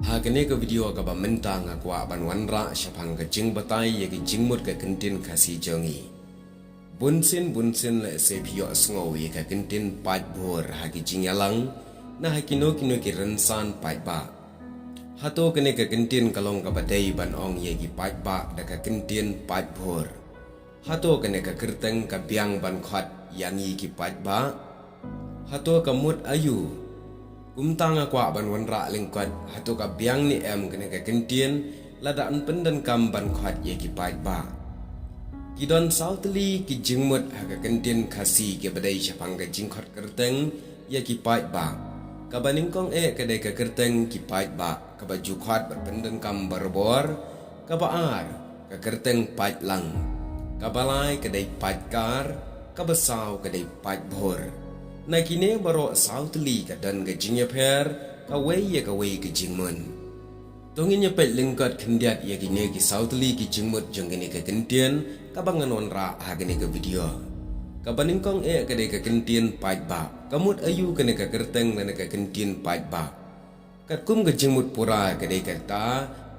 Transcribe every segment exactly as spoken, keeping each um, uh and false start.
Ha kane ka video kaba mynta nga kwah ban wanrah shaphang ka jingbatai ïa ki jingmut ka kyntien Khasi jong ngi. Bunsien bunsien lehse phi ïohsngew ïa ka kyntien paidbhur ha ki jingïalang na ha kino kino ki rynsan paidbah. Hato kane ka kyntien ka long kaba dei ban ong ïa ki paidbah da ka kyntien paidbhur? Hato kane ka kyrteng ka biang ban khot ïa ngi ki paidbah? Hato ka mut aïu? Kumta nga kwah ban wanrah lyngkot hato ka biang ne em kane ka kyntien lada yn pyndonkam ban khot ïa ki paidbah. Ki don saw tylli ki jingmut ha ka kyntien Khasi kiba dei shaphang ka jingkhot kyrteng ïa ki paidbah. Kaba nyngkong eh ka dei ka kyrteng ki paidbah kaba ju khot bad pyndonkam barabor. Kaba ar ka kyrteng paidlang. Kaba lai ka dei paidkar. Kaba saw ka dei paidbhur. Na kine baroh saw tylli ka don ka jingïapher kawei ïa kawei ka jingmut. To ngin ïa peit lyngkot khyndiat ïa kine ki saw tylli ki jingmut jong kane ka kyntien kaba ngan wanrah ha kane ka video. Kaba nyngkong eh ka dei ka kyntien paidbah. Ka mut aïu kane ka kyrteng lane ka kyntien paidbah? Katkum ka jingmut pura ka dei kata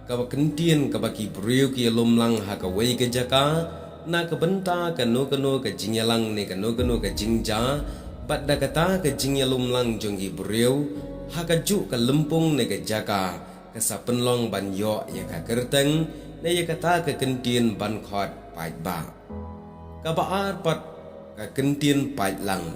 kaba kyntien kaba ki briew ki ïalum lang ha kawei ka jaka na ka bynta kano kano ka jingïalang ne kano kano ka jingjia, bad da kata ka jingïalum lang jong ki briew ha kajuh ka lympung ne ka jaka ka sa pynlong ban ïoh ïa ka kyrteng ne ïa kata ka kyntien ban khot paidbah. Kaba ar pat ka kyntien paidlang.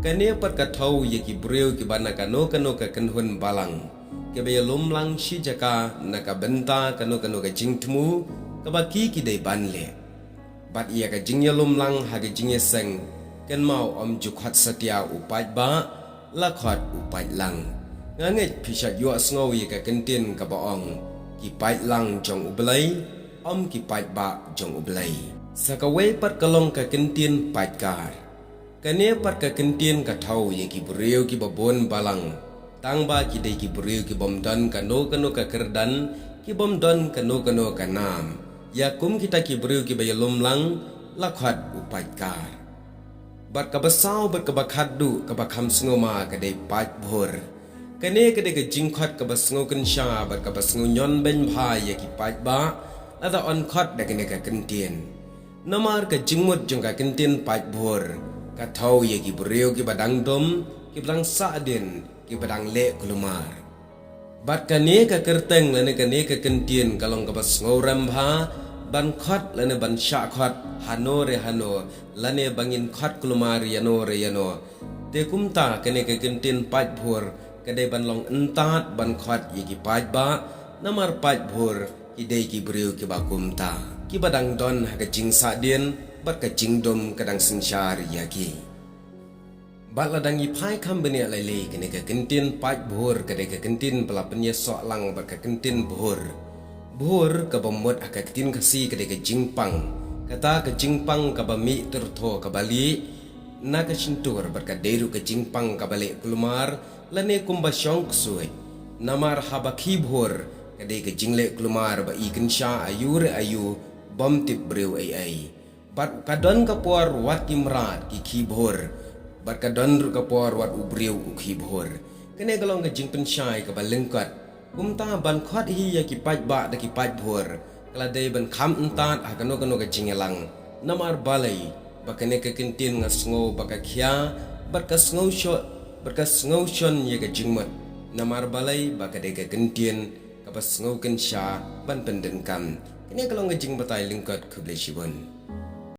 Kane pat ka thew ïa ki briew kiba na kano kano ka kynhun balang kiba ïalum lang shi jaka na ka bynta kano kano ka jingthmu kaba ki ki dei ban leh. Bad ïa ka jingïalum lang ha ka jingïaseng, kynmaw ym ju khot satia u paidbah, la khot u paidlang. Nga ngeit phi shait ïohsngew ïa ka kyntien kaba ong, ki paidlang jong U Blei, ym ki paidbah jong U Blei. Sa kawei pat ka long ka kyntien paidkar. Kane pat ka kyntien ka thew ïa ki briew kiba bun balang. Tang ba ki dei ki briew ki bym don kano kano ka kyrdan, ki bym don kano kano ka nam. Ïa kum kita ki briew kiba ïalum lang, la khot u paidkar. Bad kaba saw bad kaba khatduh kaba kham sngewma ka dei paidbhur. Kane ka dei ka jingkhot kaba sngewkynsha bad kaba sngew ñion beiñ bha ïa ki paidbah, lada yn khot da kane ka kyntien. Namar ka jingmut jong ka kyntien paidbhur ka thew ïa ki briew kiba dang dum, kiba dang sahdien, kiba dang leh kulmar. Bad kane ka kyrteng lane kane ka kyntien ka long kaba sngewrem bha ban khot lane ban shah khot hano re hano, lane ba ngin khot kulmar ïano re ïano. Te kumta kane ka kyntien paidbhur ka dei ban long ntad ban khot ïa ki paidbah, namar paidbhur ki dei ki briew kiba kumta, kiba dang don ha ka jingsahdien bad ka jingdum ka dang synshar ïa ki. Bad lada ngi phai kham bniah lei lei, kane ka kyntien paidbhur ka dei ka kyntien ba la pynïasoh lang bad ka kyntien bhur. Bhur kaba mut ha ka ktien Khasi ka dei ka jingpang. Kata ka jingpang kaba mih tyrtho kaba lieh na ka shyntur bad ka dei ruh ka jingpang kaba leh kulmar lane kumba shong ksuid. Namar haba khih bhur ka dei ka jingleh kulmar ba i kynsha aïu re aïu, bym tip briew ei ei. Bad ka don ka por wat ki mrad ki khih bhur, bad ka don ruh ka por wat u briew u khih bhur. Kane ka long ka jingpynshai kaba lyngkot. Kumta ban khot hi ïa ki paidbah da ki paidbhur ka la dei ban kham ntad ha kano kano ka jingïalang. Namar balei? Ba kane ka kyntien nga sngew ba ka khia bad ka sngew shon, bad ka sngew shon ïa ka jingmut. Namar balei? Ba ka dei ka kyntien kaba sngewkynsha ban pyndonkam. Kane ka long ka jingbatai lyngkot, khublei shibun.